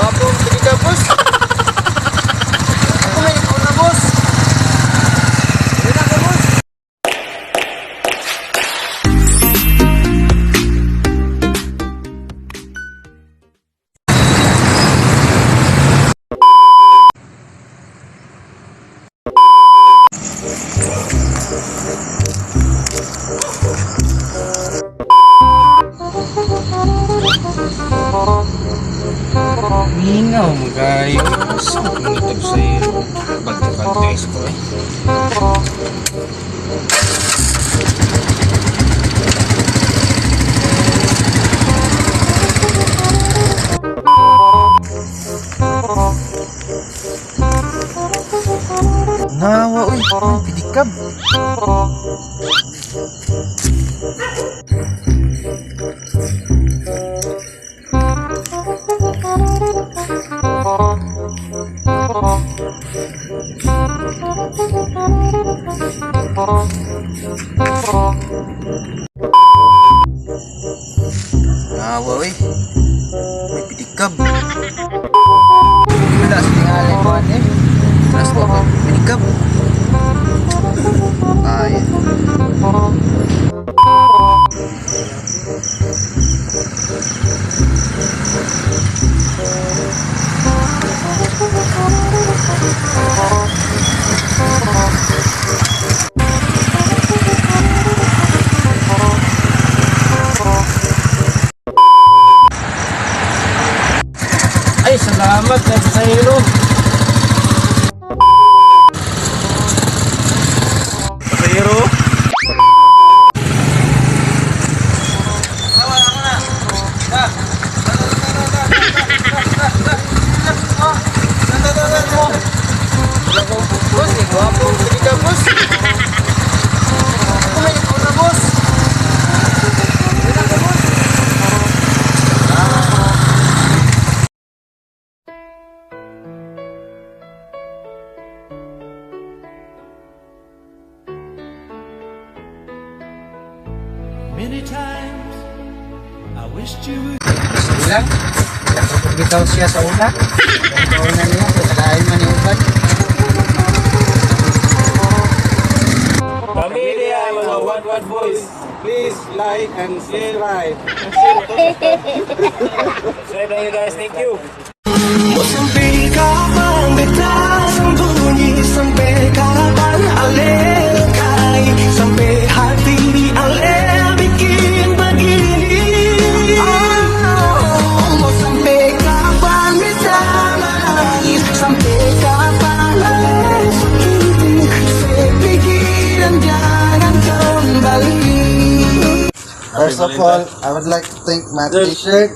Gwapo, sige ka, boss. Ako may ikaw na, boss. Sige na ka, boss. Mingaw mo kayo. Saan ko nitag sa'yo? Bagay-bagay ko eh. Nawa, uy. Pidikab. Nawa, uy. May pidikab. Wala sa tingalay ko, ate. Mas po ako. Pidikab. Ay. Ay, salamat na sa'yo. Pasahero? Boss, eh, gwapo. Sige ka, boss. Ako may ikaw na, boss. Sige na ka, boss. Many times I wished you Sige lang. Bitaw siya sa una. Sa una niya, sa kain man yung uban. Kami niya, mga One One Boys. Please like and subscribe. Subscribe lang you guys. Thank you. Sampai kapan beta sembunyi? Sampai kapan ale lukai? Sampai hati ale bikin begini? Oh, mau sampai kapan beta menangis? Sampai kapan ale sakiti? Saya pikiran jangan kembali. First of all, I would like to thank my t-shirt.